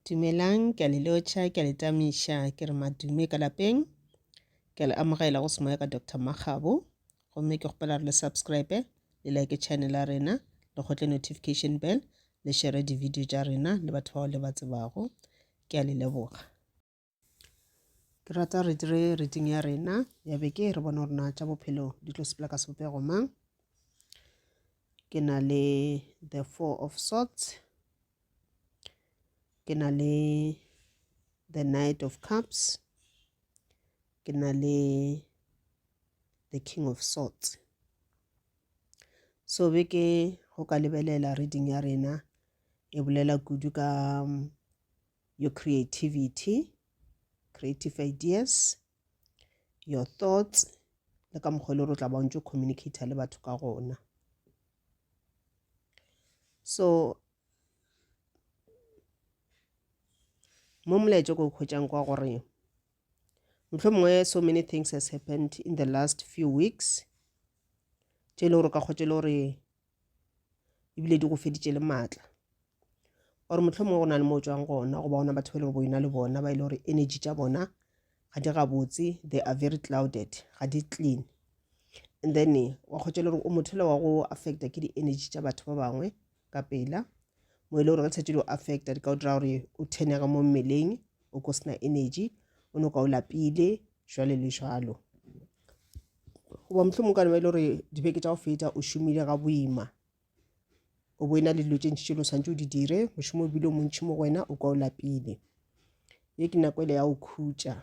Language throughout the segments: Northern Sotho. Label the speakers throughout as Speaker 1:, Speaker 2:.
Speaker 1: Dumelang, ke a le lotšha, ke a le tamiša, ke re madume ka lapeng. Ke a le amogela go Semoya ka Doctor Makgabo. Gomme ke kgopela re le subscribe, le like channel ya rena, le kgotle notification bell, le share di-video tša rena le batho bao le ba tsebago. Ke a le leboga. Ke rata re dire reading ya rena ya beke re bone gore na tša bophelo di tlo sepela ka sebopego mang. Ke na le the four of swords, ke na le the knight of cups, ke na le the king of swords. So beke go ka lebelela reading ya rena e bolela kudu ka your creativity, creative ideas, your thoughts le ka mokgwa e le gore o tla ba o ntse o communicate le batho ka gona. So mo molaetša ko o hwetšang kwa gore mohlomongwe so many things has happened in the last few weeks tše e le gore o ka kgotša e le gore ebile di go feditše le maatla or mohlomongwe go na le mo o tšwang gona goba gona batho ba e le gore bo ena le bona ba e le gore energy tša bona ga di gabotse, they are very clouded, ga di clean. And then wa kgotša le gore o motho le wa go affecta ke di-energy tša batho ba bangwe ka pela, mo e le gore ge tšhetše di go affecta di ka o dira gore o thenege mo mmeleng, o ko sena energy, o no ka o lapile jwale le jwalo. Goba mohlomongwe ka no ba e le gore dibeke tša go feta o šomile ga boima, o bo ena le dilo tše ntši tše o swantše o di dire, mošomo o bile o montši mo go wena, o kwa o lapile. Ye ke nako ele ya go khutša,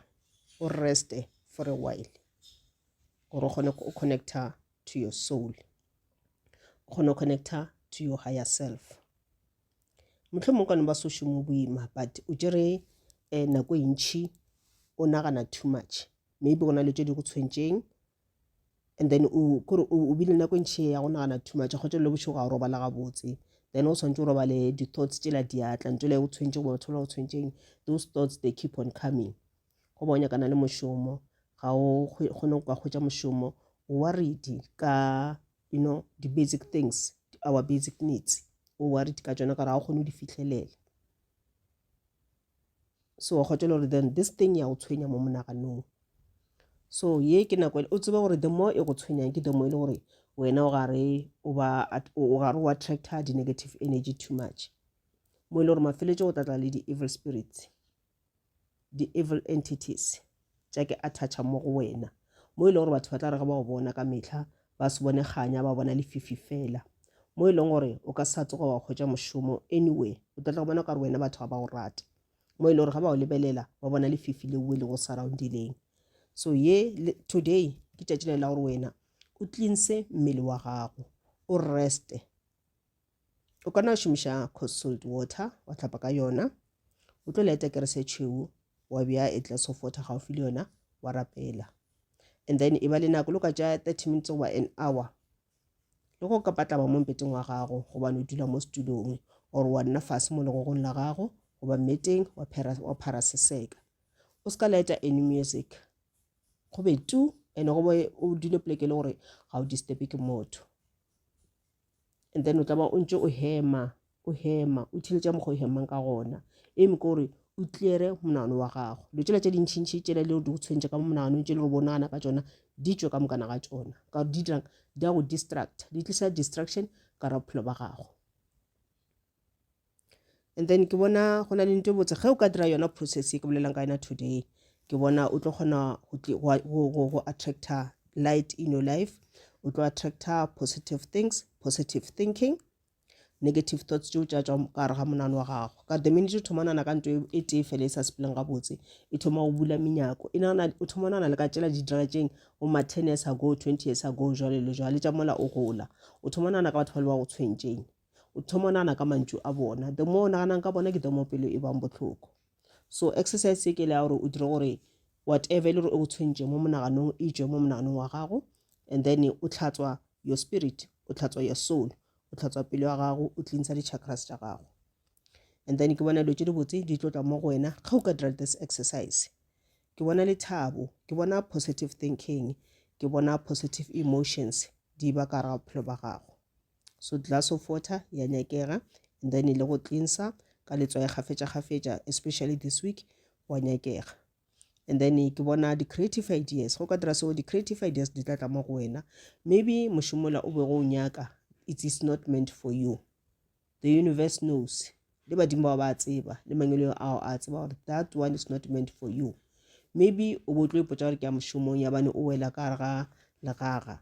Speaker 1: o reste for a while gore o kgone go connecta to your soul, o kgone go connecta to your higher self. Mohlomongwe ka no ba se o šoma o boima but o tšere um nako e ntši o nagana too much. Maybe go na le tše di go tshwentšeng and then o kore o bile nako e ntši ya go nagana too much kgotsa le bošego ga o robala gabotse. Then o swantše o robale di-thoughts tšela di a tla, ntho e go tshwentše goba batho ba go tshwentšeng, those thoughts they keep on coming. Goba o nyakana le mošomo, ga o kgone go ka hwetša mošomo, o worried ka you know di-basic things, our basic needs, o worried ka tšona ka gore ga o kgone go di fihlelela. So wa kgotsa le gore then this thing ya go tshwenya mo monaganong. So ye ke nako o tsebe gore the more e go tshwenyang ke the more e le gore wena o gare o ba o gare o attracta di-negative energy too much, mo e le gore mafeletšo go tla tla le di-evil spirits, di-evil entities tša ke attacha mo go wena, mo e leng gore batho ba tla re ge ba go bona ka mehla ba se bone kganya, ba bona lefifi fela, mo e leng gore o ka sa tsoga wa hwetša mošomo anyway, o tla tla go bona ka gore wena batho ga ba go rate, mo e leng gore ga ba go lebelela ba bona lefifi leo le go surroundileng. So ye today ke tšatši le la gore wena o cleanse mmele wa gago, o reste. O ka na šomiša cold water wa hlapa ka yona, o tlo lighta kerese e tšhweu wa bea a glass of water gaufi le yona wa rapela, and then e ba le nako le ka tša 30 minutes goba an hour le go ka patlama mo mpeteng wa gago gobane o dula mo setulong or wa nna fase mo legogong la gago goba mmeteng wa phera wa phara seseka. O se ka lighta any music, go be tu and go be o dule poleke e le gore ga o disturbe ke motho. And then o tla ba o ntse o hema, o hema, o theletša mokgwa o hemang ka gona. Aim ke gore o cleare monagano wa gago. Dilo tšela tše dintšintši tšela le di go tshwentše ka mo monaganong tše le gore bo nagana ka tšona di tšwe ka mokana ga tšona. Ka gore di dirang, di a go distract, di tlisa distraction ka gare ga bophelo ba gago. And then ke bona go na le ntho e botse ge o ka dira yona process e ke bolelang ka yona today, ke bona o tlo kgona go attracta light in your life, o tlo attracta positive things, positive thinking, negative thoughts tšeo tša tšwa ka gare ga monagano wa gago. Ka the minute o thoma nagana ka ntho e tee fela e sa sepeleng gabotse, e thoma go bula menyako, e nagana, o thoma nagana le ka tšela di diragetšeng bo ma 10 years ago, 20 years ago, jwale le jwale, tša mola o gola. O thoma nagana ka batho ba le ba go tshwentšeng, o thoma nagana ka mantšu a bona. The more o naganang ka bona ke the more pelo e bang bohloko. So exercise e ke le ya gore o dire gore whatever e le gore e go tshwentše mo monaganong e tšwe mo monaganong wa gago, and then o hlatswa your spirit, o hlatswa your soul, o hlatswa pelo ya gago, o cleansa di-chakras tša gago. And then ke bona dilo tše dibotse di tlo tla mo go wena ge o ka dira this exercise. Ke bona lethabo, ke bona positive thinking, ke bona positive emotions di ba ka gare ga bophelo ba gago. So glass of water ya nyakega, and then le go cleansa. ka letswai kgafetša-kgafetša especially this week wa nyakega. And then ke bona di-creative ideas, go ka dira seo di-creative ideas di tla tla mo go wena. Maybe mošomo ola o bego o nyaka it is not meant for you. The universe knows, le badimo bao ba a tseba, le mangwele ao a tseba gore that one is not meant for you. Maybe o bo tlo ipotša gore ke ya mošomong ya bane o wela ka gare ga legaga.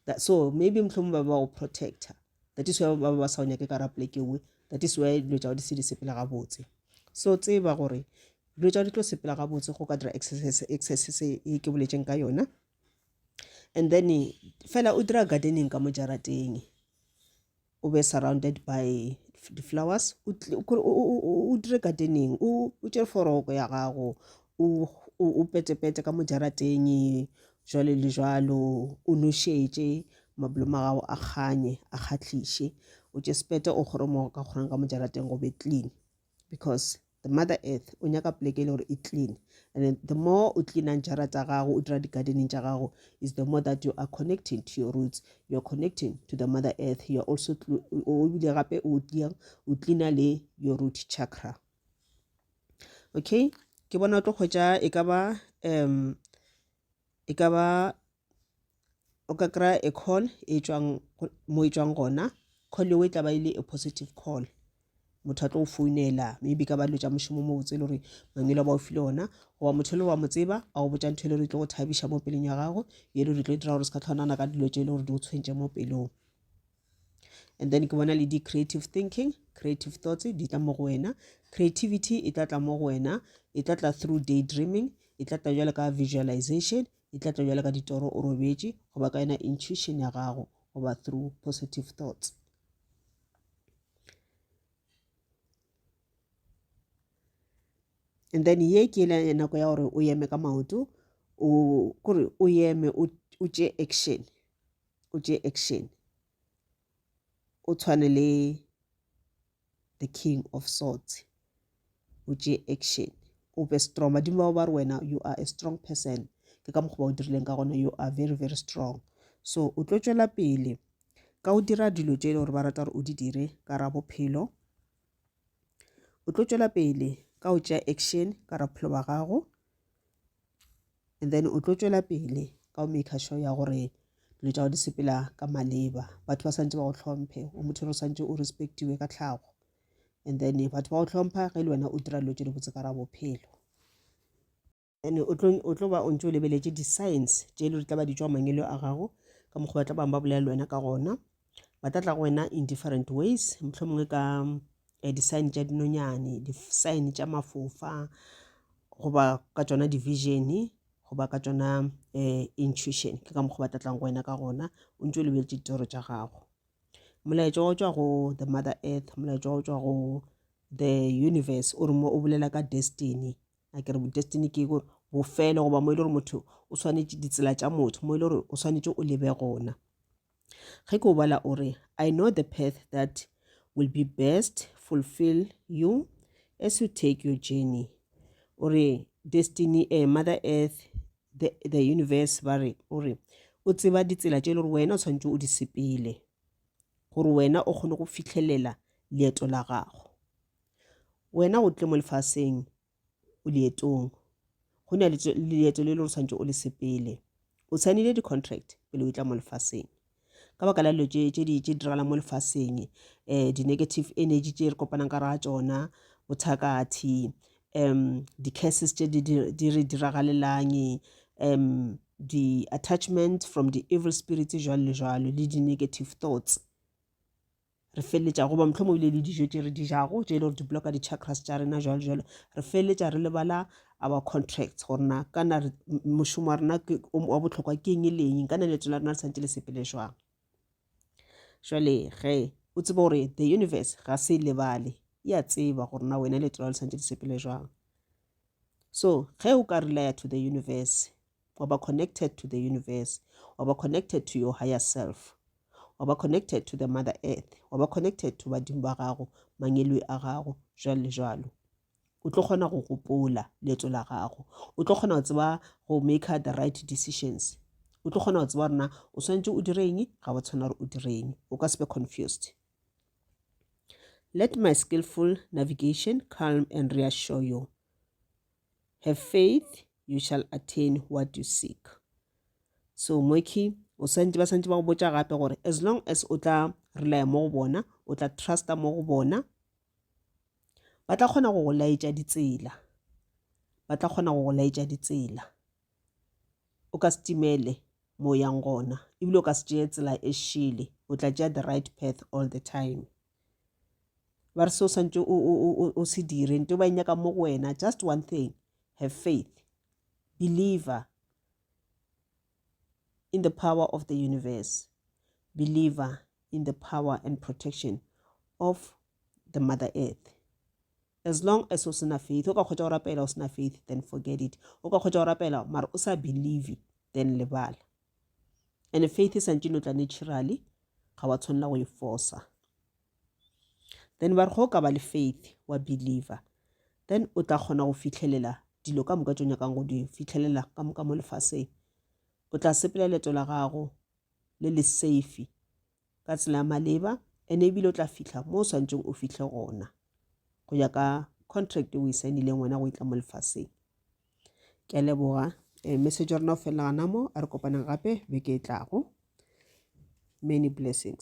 Speaker 1: That, so maybe mohlomong ba ba go protector. That is why ba ba sa o nyake ka ra pleke nngwe. That is why dilo tša gago di se di sepela gabotse. So tseba gore dilo tša gago di tlo sepela gabotse go ka dira exercise exercise e ke boletšeng ka yona. And then fela o dira gardening ka mo jarateng. O be surrounded by di-flowers o dire gardening o tšere foroko ya gago o petepete ka mo jarateng jwalo le jwalo o nošetše mablomo a gago a kganye a kgahliše o tše sepete o kgore mo ka kgonang ka mo jarateng go be clean because the mother earth o nyaka pleke e le gore e clean and then the more o cleanang jara tsa gago o dira di-gardening tša gago is the more that you are connecting to your roots you are connecting to the mother earth you are also o bile gape o o cleana le your root chakra okay ke bona o tlo kgwetša e ka ba um e ka ba o ka kry-a a call e tšwang mo e tšwang gona call eo e tla ba e le a positive call motho a tlo go founela maybe ka ba dilo tša mošomo mo botse e le gore mangwele ba o file ona goba motho e le wa mo tseba a go botša ntho e le gore e tlo go thabiša mo pelong ya gago e le gore e tlo dira gore se ka tlhonana ka dilo tše e le gore di go tshwentše mo pelong and then ke bona le di-creative thinking creative thoughts di tla mo go wena creativity e tla tla mo go wena e tla tla through daydreaming e tla tla jalo ka visualization e tla tla bjalo ka ditoro o robetše goba ka yona intuition ya gago goba through positive thoughts. And then ye ke ele nako ya gore o eme ka maoto o kore o eme o tšee action o tšee action o tshwane le the king of swords o tšee action o be strong badimo bao ba re wena you are a strong person ke ka mokgwa ba o dirileng ka gona you are very very strong so o tlo tšwela pele ka o dira dilo tše e le gore ba rata gore o di dire ka ra bophelo o tlo tšwela pele ka o tšea action ka ra bophelo ba gago and then o tlo tšwela pele ka go maker sure ya gore dilo tša go di sepela ka maleba batho ba santse ba go hlomphe o motho o santse o respectiwe ka tlhago and then batho ba go hlompha ge le wena o dira dilo tše dibotse ka ra bophelo and o tlo o tlo ba o ntse o lebeletše di-signs tše e le gore tla ba di tšwa mangelo a gago ka mokgwa ba tla bang ba bolela le wena ka gona ba tla tla go wena in different ways mohlomongwe ka eh, di-sign tša dinonyane di-sign tša mafofa goba ka tšona di-vision goba ka tšona um intuition ke ka mokgwa ba tla tlang go wena ka gona o ntse o lebeletše ditoro tša gago molaetša wa go tšwa go the mother earth molaetša wa go tšwa go the universe o re mo o bolela ka destiny A ke re destiny ke gore bofelo goba mo e le gore motho o swanetše ditsela tša motho mo e le gore o swanetše o lebe gona. Ge ke o bala o re I know the path that will be best fulfill you as you take your journey. O re destiny eh, mother earth the, the universe ba re o re o tseba ditsela tše e le gore wena o tshwanetše o di sepele gore wena o kgone go fihlelela leeto la gago. Wena o tle mo lefaseng o leetong go na le leeto le le gore tshwanetse o le sepele o saenile di-contract pele o tla mo lefaseng ka baka la dilo tše tše di tše diragalang mo lefaseng um di-negative energy tše re kopanang ka ra tšona bothakathi um di-curses tše di di re diragalelang um di-attachment from the evil spirits jwalo le jwalo le di-negative thoughts Re feleletša goba mohlomongwe ebile le dijo tše re di jago tše e le gore di blocka di-chakras tša rena jwalo jwalo re feleletša re lebala our contracts gore na kana mošomo wa rena wa bohlokwa ke eng le eng kana leeto la rena le santše le sepele jwang. Jwale ge o tsebe gore the universe ga se lebale e a tseba gore na wena leeto la le santše le sepele jwang. So ge o ka relaya to the universe wa ba connected to the universe wa ba connected to your higher self wa ba connected to the mother earth wa ba connected to badimo ba gago mangeloi a gago jwalo le jwalo o tlo kgona go gopola leeto la gago o tlo kgona go tseba go make the right decisions o tlo kgona go tseba gore na o swanetše o direng ga wa tshwana gore o direng o ka se be confused. Let my skillful navigation calm and reassure you. Have faith, you shall attain what you seek. So moki o santse ba santse ba go botša gape gore as long as o tla relaya mo go bona, o tla trusta mo go bona, ba tla kgona go go laetša ditsela. Ba tla kgona go go laetša ditsela. O ka se timele mo o yang gona ebile o ka se tšee tsela e šele o tla tšea the right path all the time ba re se o swantše o se dire nto ba e nyaka mo go wena just one thing have faith believer in the power of the universe believer in the power and protection of the mother earth As long as o sena faith, o ka kgotsa go rapela o sena faith, then forget it. O ka kgotsa go rapela mara o sa believe, then lebala. And faith e santse no tla naturally, ga wa tshwanela go e forsa. Then ba re go ka ba le faith wa believer, then o tla kgona go fitlhelela dilo ka moka tse o nyakang go di fitlhelela ka moka mo lefaseng. O tla sepela leeto la gago le le safe ka tsela ya maleba and ebile o tla fihla mo o swantšeng o fihle gona go ya ka contract o e saenileng wena go itla mo lefaseng. Ke a leboga. Eh, message ya rena o felela gana mo a re kopaneng gape beke e tlago. Many blessings.